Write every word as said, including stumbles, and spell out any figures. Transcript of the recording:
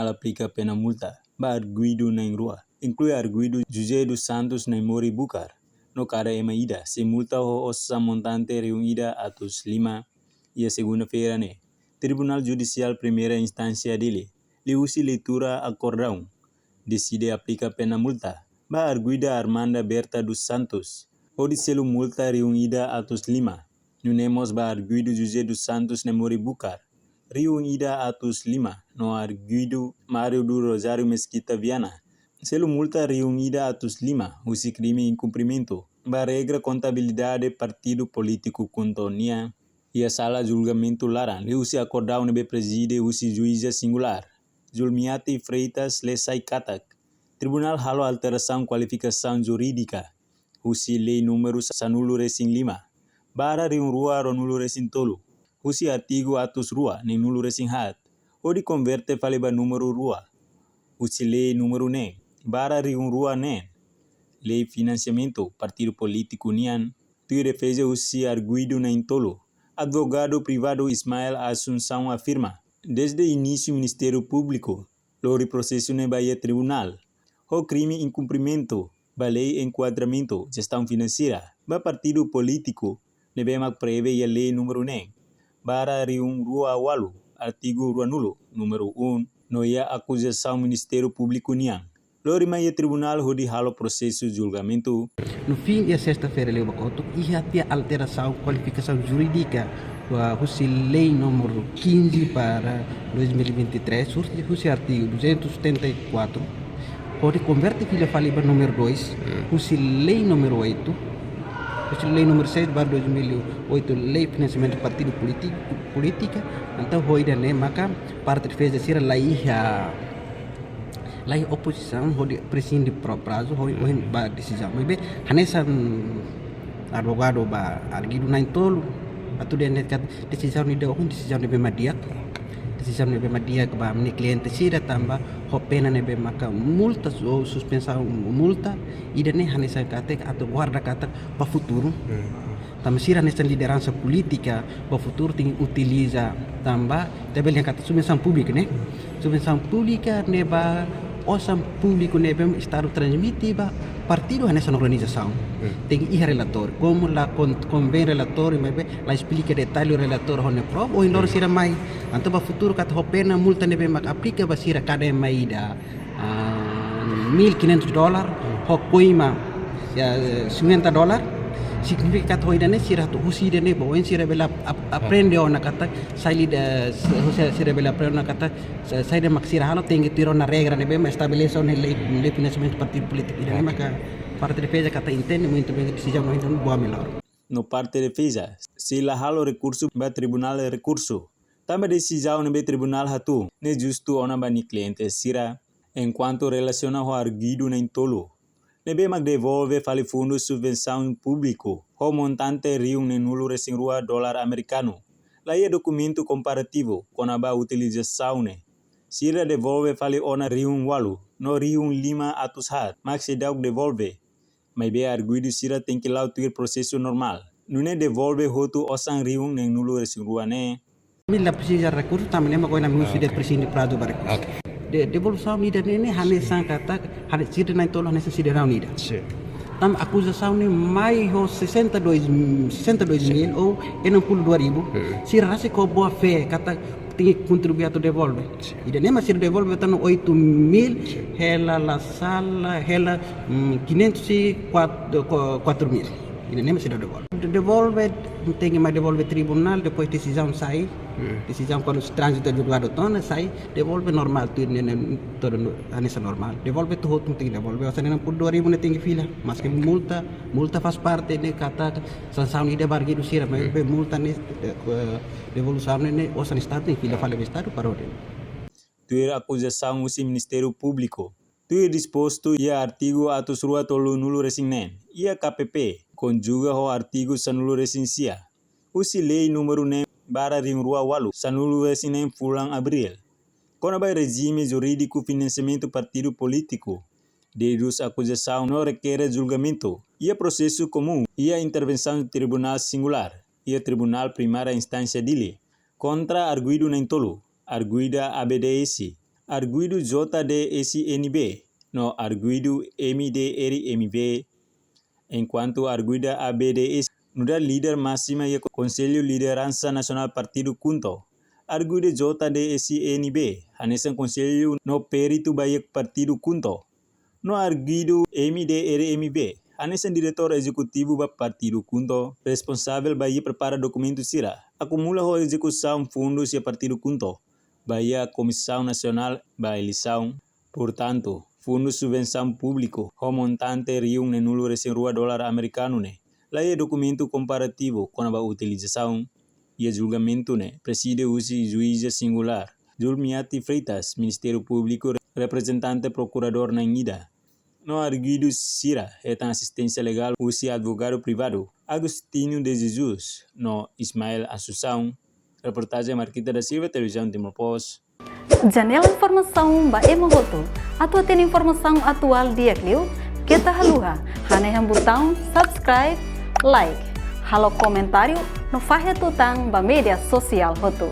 aplika pena multa ba arguidu na'in-rua, inklui arguidu José dos Santos Naimori Bucar, no kada ema ida, sei multa ho osan montante rihun ida atus lima iha segunda-feira ne'e. Tribunál Judisiál Primeira Instánsia Dili, liuhusi leitura akordaun, deside aplika pena multa ba arguida Armanda Berta dos Santos, hodi selu multa rihun ida atus lima. Nune'e mós ba arguidu José dos Santos Naimori Bucar, rihun ida atus lima, no arguidu Mário do Rosário Mesquita Viana, selu multa rihun ida atus lima, husi krime inkumprimentu ba regra kontabilidade partidu polítiku KHUNTO nian, iha sala julgamentu laran, liuhusi akordaun ne'ebé prezide husi juíza singulár, Julmiate Freitas, lei sai katak tribunál halo alterasaun kualifikasaun jurídika husi lei númeru sanulu-resin-lima barra rihun rua ruanulu-resin-tolu, husi artigu atus rua neenulu-resin-haat, hodi konverte fali ba númeru rua, husi lei númeru neen barra rihun rua neen, lei finansiamentu partidu polítiku nian, tuir defeza husi arguidu na'in-tolu, advogadu privadu Ismael Assunção afirma, dezde inísiu Ministériu Públiku lori prosesu ne'e ba iha tribunál ho krime inkumprimentu ba lei enkuadramentu jestaun finanseira ba partidu polítiku ne'ebé mak prevee iha lei númeru neen barra rihun rua ualu, artigu ruanulu, númeru un, no iha akuzasaun Ministériu Públiku nian. Lori mai iha tribunál hodi halo prosesu julgamentu. No fin, iha sesta-feira liubá kotuk, iha tiha alterasaun kualifikasaun jurídika, ah, husi lei númeru quinze barra dois mil e vinte e três, husi, husi artigu duzentos e setenta e quatro, hodi konverte fila fali ba númeru dois, husi lei númeru oito, husi lei númeru seis barra dois mil e oito, lei finansiamentu partidu polítiku, polítika, entaun ho ida-ne'e maka parte defeza sira la iha, la iha opozisaun hodi presinde pra-, prazu, hodi, hodi ba desizaun. Maibé, hanesan advogadu ba arguidu na'in-tolu, atu dehan katak desizaun ida ohin, desizaun ne'ebé mak di'ak. Desizaun ne'ebé mak di'ak ba ami-nia kliente sira tanba ho pena ne'ebé maka multa ou suspensaun multa, ida-ne'e hanesan katak atu guarda katak ba futuru. Tanba sira hanesan lideransa polítika ba futuru tenke utiliza tanba, ita bele dehan katak subvensaun públika ne'e. Subvensaun públika ne'e ba osan públiku ne'ebé Estadu transmite ba partidu hanesan organizasaun. Tenke iha relatóriu. Komu la kon-, konvén relatóriu, maibé la esplika detalle relatóriu ho nia prova, ohin loron sira mai. Entaun ba futuru katak ho pena multa ne'ebé mak aplika ba sira kada ema ida, ah, mil e quinhentos dólar, ho koima, ya, cinquenta dólar, signifika katak ho ida-ne'e sira atu husi ida-ne'e ba oin sira bele ap-, ap-, aprende ona katak, sai liu da, husi sira bele aprende ona katak, sa-, saida mak sira halo tenke tuir ona regra ne'ebé mak estabelese ona lei, lei finansiamentu partidu polítiku. Ida-ne'e maka parte defeza katak entende muito bem desizaun no entaun boa melhor. No parte defeza, sei la halo rekursu ba tribunál rekursu. Tanba desizaun ne'ebé tribunál hato'o, ne'e justu ona ba nia kliente sira. Enkuantu relasiona ho arguidu na'in-tolu, ne'ebé mak devolve fali fundu subvensaun públiku ho montante rihun neenulu-resin-rua dólar amerikanu, la iha dokumentu komparativu kona-ba utilizasaun ne'e. Sira devolve fali ona rihun ualu no rihun lima atus haat, mak seidauk devolve. Maibé arguidu sira tenke la'o tuir prosesu normál. Nune'e devolve hotu osan rihun neenulu-resin-rua ne'e. Ami la presiza rekursu, tanba ne'e mak ohin ami husu ida presinde prazu ba rekursu. De-, devolusaun ida-ne'e ne'e hanesan katak, hane sira na'in-tolu hanesan sidadaun ida. Tanba akuzasaun ne'e mai ho sessenta e dois, sessenta e dois mil ou enam puluh dua ribu. Sira rasik ho boa fé katak tenke kontribui atu devolve. Ida-ne'e mak sira devolve tan oito mil, hela la sala, hela, mm, quinhentos e quatro, quatro mil. Ida-ne'e mak sira devolve. De-, devolve, tenke mai devolve tribunál, depois desizaun sai. Desizaun kuandu tránzitu julgadu to'o ona sai, devolve normál, tuir ne'e, ne'e, todo no-, hanesan normál. Devolve tuir hotu tenke devolve. Osan enam puluh dua ribu ne'e tenke fila. Maske multa, multa faz parte ne'e katak sansaun ida ba arguidu sira, maibé multa ne'e, eh, eh, devolusaun ne'e, ne'e osan Estadu tenke fila fali ba Estadu para ordem. Tuir akuzasaun husi Ministériu Públiku, tuir dispostu iha artigu atus rua tolunulu-resin-neen, iha K P P, konjuga ho artigu sanulu-resin-sia husi lei númeru neen barra rihun rua ualu, sanulu-resin-neen fulan Abríl, kona-ba rejime jurídiku finansiamentu partidu polítiku, deduz akuzasaun no rekere julgamentu iha prosesu komún, iha intervensaun tribunál singulár, iha Tribunál Primeira Instánsia Dili, kontra arguidu na'in-tolu, arguida A B D S, arguidu J D S I N B no arguidu M D R M B. Enkuantu arguida A B D S, nu'udar líder másima iha Konsellu Lideransa Nasionál Partidu KHUNTO, arguida J D S I N B hanesan konsellu no peritu ba iha Partidu KHUNTO. No arguidu M D R M B hanesan diretór ezekutivu ba Partidu KHUNTO, responsavel ba iha prepara dokumentu sira, akumula ho ezekusaun fundus iha Partidu KHUNTO ba iha Komisaun Nasionál ba Eleisaun. Portantu, fundu subvensaun públiku ho montante rihun neenulu resin rua dolar amerikanu ne'e laiha dokumentu komparativu kona-ba utilizasaun. Iha julgamentu ne'e preside husi juíza singulár Julmiati Freitas, Ministériu Públiku, reprezentante prokuradór na'in ida, no arguidu sira hetan asisténsia legál husi advogadu privadu Agostinho de Jesus no Ismael Assunção. Reportajen Marquita da Silva, Televizaun Timor Post. Janela informasaun ba ema hotu. Atu hatene informasaun atuál di'ak liu, keta haluha hanehan butaun subscribe, like, halo komentáriu no fahe tutan ba média sosiál hotu.